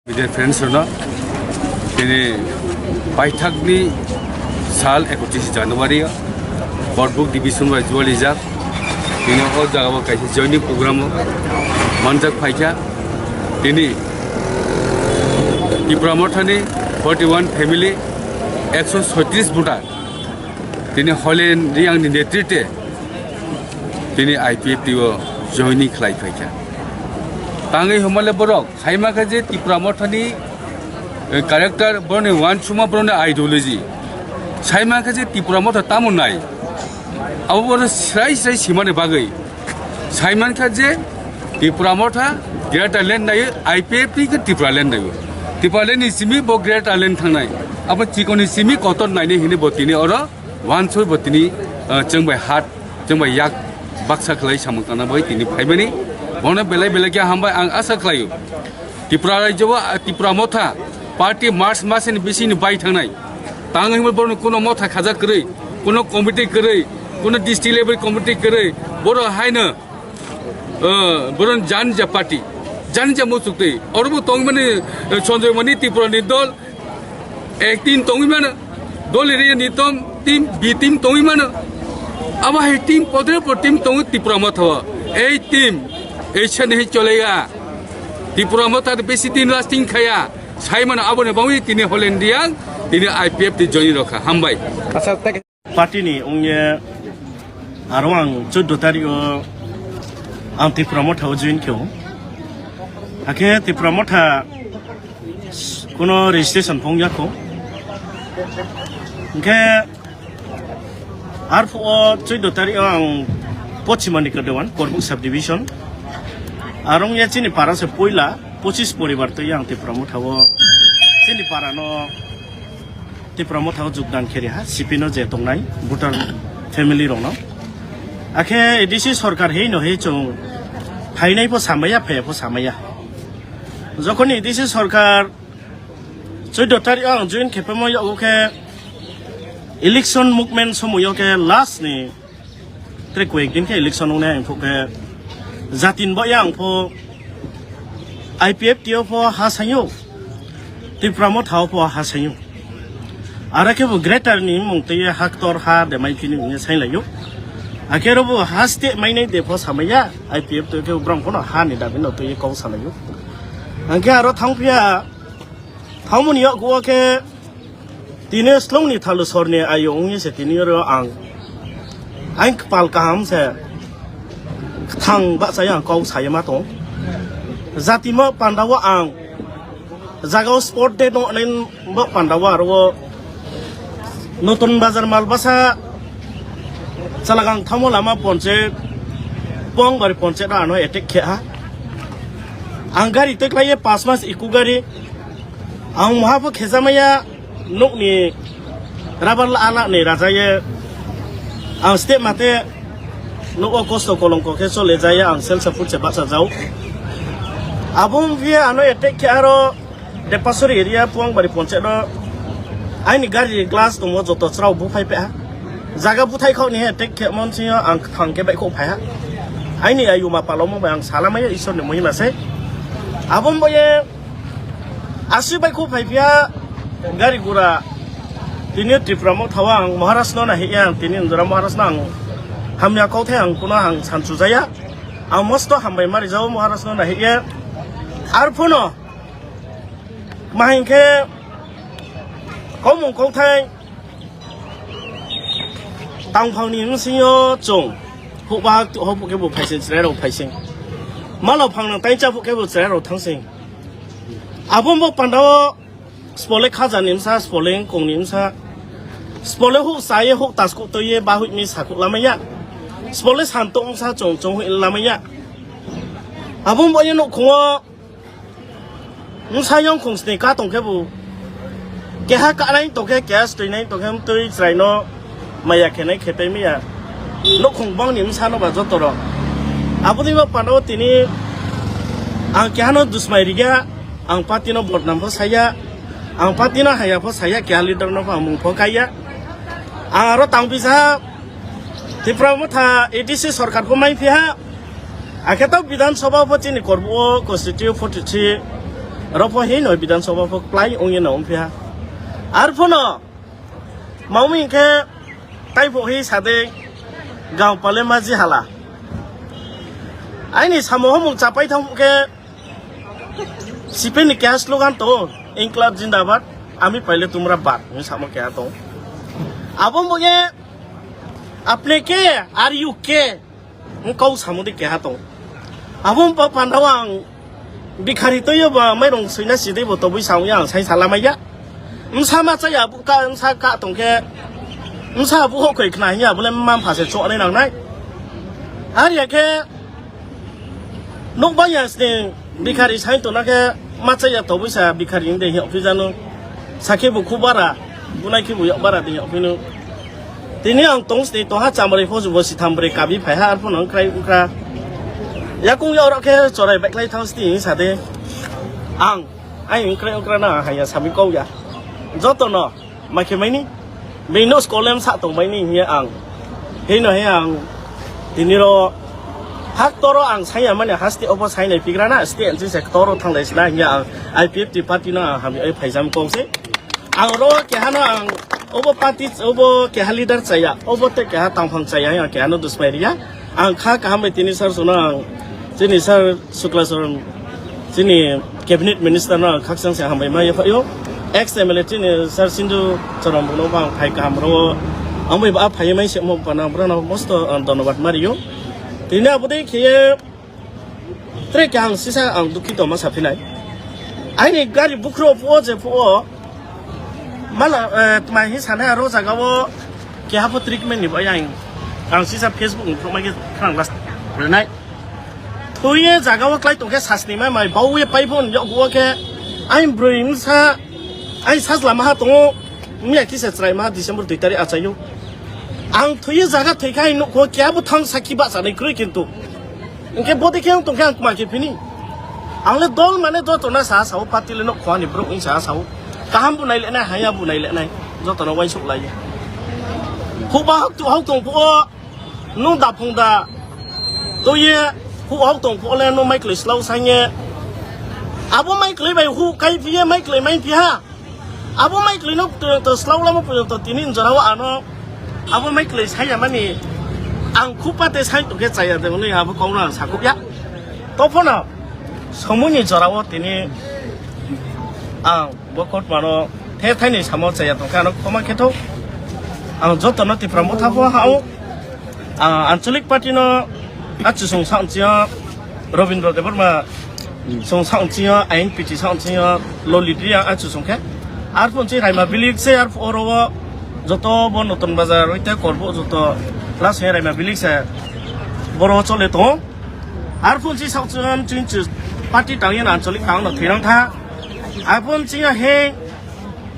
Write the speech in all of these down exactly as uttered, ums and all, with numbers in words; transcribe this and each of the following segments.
Media friends rokno, tini paithakni sal ekotris January o Borbuk division bai jualijak. Tini o jaga o kaisa joining program o manjak phaikha. Tini Tipra Mothani forty one family, ekso soitris voter, tini Holen Riang ni netrite tini I P F T o joining khlai phaikha. Tangwi hwnmale borok Saimangkha je Tipra Mothani, eh, character, boroni uansukma, boroni ideology. Saimangkha je Tipra Motha tamo nai. Abo bono srai srai simani bagwi. Saimangkha je Tipra Motha Greater Land naio, I P F T khe Tipra Land naio. Tipra Land ni simi bo Greater Land thangnai. Abo chikoni simi kotor naini hini bo tini oro uansuk bo tini, eh, chwng bai hat, chwng bai yak baksa khlai samung tangna bai tini phaimani. Bono belai belai khe hambai ang asa khlaio. Tripura rajyo o, ah, Tipra Motha party March masini bisini bai thangnai. Tang hwnba borokno kuno motha khajak kwrwi, kuno committee kwrwi, kuno district level committee kwrwi, borok haino, ah, borok janija party, janija muchuk twi. Orobo tongmani, eh, Sanjay Mani Tripura ni dol, ek team tongwi mano, dol area ni tom, team, B team tongwi mano. Abo hai team podre por team tongwi Tipra Motha o. Ei team, ei sene hai cholega. Tipra Motha besi din lasting khaya. Saimano aboni bagwi tini Holen Riang, tini I P F T join rokha. Hambai. Acha, thank you. Party ni ongye aro ang chuddo tarik o ang Tipra Motha o join khe o. Hakhe Tipra Motha kuno registration phung yakho. Hingkhe arphuh o chuddo tarik o ang Pochimani Kedowan, Korbuk subdivision. Arong ya chini para se puila pochis poribar twi ang Tipra Motha o chini para no Tipra Motha o jogdan khe riha, C P no je tongnai, voter family rokno. Akhe A D C sorkar hei no hei chwng phainai pho samaya, phaiya pho samaya. Jokhon A D C sorkar chuddo tarik o ang join khe phamo yago khe election movement somoyo khe last ni Tre koyek din khe election wngnai ang phuk khe jatin bo yang pho I P F T o pho ha sayo, Tipra Motha o pho ha sayo. Ara khe bo greater ni mung tei haktor ha de mai phini wngya sai layo. Akhe ro bo ha state mai nai de pho samaya I P F T o khe brong pho no ha ni dabi no tei kok salayo. Angkhe aro thang phiya Thangmani yakgo khe tini slongni thalu sorni ayo wngwi se tini oro ang, ang kwpal kaham se kwthang bahchai ang kok sayama tong. Jatimo pandao ang jagao sport day no nai bo pandao aro Notun Bazar Malbasa Chalagang thamo lama ponche Pongbari ponche no ano attack khe ha. Ang gari teklai ye pas mas iku gari. Ang moha pho khejamaya nukni rabar la ala ni raja ye ang step mate nuko kosto kolongko khe chole jaya ang selsa putse bacha jau. Abo wngphi ano attack khe aro Depasori area Puangbari ponche no aini gari glass tongo joto chwrao buphai pha. Jaga buthai khok ni he attack khe mon sing ang thang khe bai khok phai ha. Aini ayuma palomo bai ang salamaya Isor ni muhima se. Abo wngbaye Aswk bai khuk phai phiya gari gura tini Tripura Motha o ang Maharaj no nahikya ang tini Indra Maharaj no ang hamya kok thai ang kuno ang sanchujaya ang mosto hambai mari jao Maharaj no nahikya arphuno ma hinkhe komung kok thai Tangphangni bwswngyo chwng hukbahak hopuk khe bo phaising chwrairok phaising. Malo phangnang tai chaphuk khe bo chwrairok thangsing. Abo bo pandao spole khajani bwsa, spole wngkongni bwsa, spole huk chaye huk taskuk toye bahuini sakhuk lamaya. Spole santok bwsa chwng chwng hui lamaya. Abo bo ye nukhungo Bwsa yongkhung sni ka tong khe bo keha kanai tong khe, keha stwinai tong khe, twi chwraino maya khenai khe tai maya. Nukhung bangni bwsano ba joto rok. Aboni bo pano tini ang kehano dusmai rigya, ang party no bodnam pho saya, ang party no haya pho saya, keha leader no pho ang mung pho kaiya. Ang aro tang bisa Tipra Motha A D C sorkar pho mai phiha. Akhe to Bidhan Sabha pho chini korbo o constitute forty three Oro pho hino Bidhan Sabha pho kwplai wngya no wngphi ha. Arphono mami hinkhe taibo hi sade gaon pale maji hala. Aini samo homung chapai thang khe sipeni keha slogan to, "Inklab Jindabad, ami paile tumra bad," hinwi samo keha tong. Abo mungye, "Apne ke? Are you ke?" Wng kau samung di keha tong. Abo wng pa pandao ang bikhari toyo ba mairong soina sidei bo tobui samung ya ang sai sala maiya. Msa ma chaya bu ka msa ka tong khe msa bu ho koi khna hiya bole mam phase choknai nang nai. Ar ya khe nok ba ya sini bikhari sai tona khe ma chaya tobui sa bikhari inde hiya office ano. Sakhe bo khu bara, bunai khe bo yak bara de yak phino. Tini ang tong sini toha chamari phoju bo sitham bwrwi kabi phai ha, arphono wngkrai wngkra. Yakung yak rok khe chorai baiklai thang sini sade. Ang, ai wngkrai wngkra na haya sami kau ya. Joto no, ma khe maini. Bini no skolem sa tong maini hiya ang. Hino he ang. Tini ro hak toro ang saya mani hasti obo sai nai pigra na, sti elsi se toro thang lai sina hiya ang. I P F T party no ang hami ai phaijam kong se. Ang ro kehano ang obo party, obo keha leader chaya, obo te keha tangphang chaya, ang kehano dusmai riya. Ang kha kaham bai tini sir sono ang chini sir Sukla Charan, chini cabinet minister no ang khakchang se hambai ma yaphaio. Ex M L A chini sir Sindhu Charan bono bang phai kaham ro. Ang bai ba phai mai se mo pana bro no mosto ang dhonnobad mario. Tini abode khiye Tre khe ang sisa ang dukhi tongma saphinai. Aini gari bukhro phuo je phuo. Mala, eh, tma hi sanai aro jaga o keha pho treatment ni bai ang. Ang sisa Facebook ni phrokma khe khang last renai. Thuye jaga o klai tongkhe sasni mai mai bauye pai phone yok o khe. Ain broi msa, ain sajla maha tongo. Miya kisa chrai maha December dui tarik achaio. Ang thuye jaga thoi khe ain nukho keha bo thang sakhi ba sanai kroi kintu. Hingke bodi khe wng tongkhe ang kma khe phini. Ang le dol mane joto na sa sao, party le nok khwani borok wng sa sao. Kaham bo nai le nai, haya bo nai le nai. Joto no waisuk lai. Huba hok tu hok tong phuo, nung da phung da. Toye hu hok tong phuo le no mai kloi slau sanye. Abo mai kloi bai hu kai phiye mai kloi mai phiha. Abo mai kloi no to, to slao lamo phuyo to tini jora o ano abo mai kloi saya mani ang khupa te sai to khe chaya de mani abo kong no ang sakuk ya. To phono somoni jora o tini ang bo kot mano the thai ni samo chaya to khe ano khoma khe to ang joto no Tipra Motha pho ha o. Ah, Anchalik party no achusong sa wngchio Robindra Debbarma song sa wngchio, I N P T sa wngchio, Lolit Reang achusong khe. Arphuh wngchi Raima Bilik se arphuh oro o joto bo Notun Bazar oite Korbo joto last he Raima Bilik se boro chole tongo. Arphuh wngchi sa wngchio chini party tangya Anchalik tang no thwirang tha. Arphuh wngchi he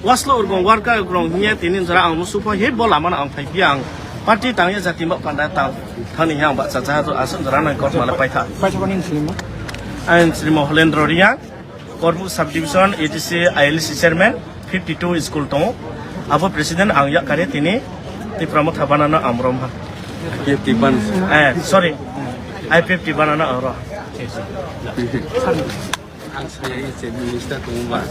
Waslo urgong warka urgong hinya tini jora ang musupo he bo lama ang phai pia ang party tang ya jati ma panda tang thani yang ba cha cha asam jora nang kok mala paitha. Paitha bani slima. Ang slima Holendro Reang, Korbu subdivision A D C I L C chairman, fifty two school tongo. Abo president ang ya kare tini Tipra Motha banana amrom ha. Fifty one. Eh, sorry. I fifty banana oro. Ang saya ya, saya minister tunggu, Pak.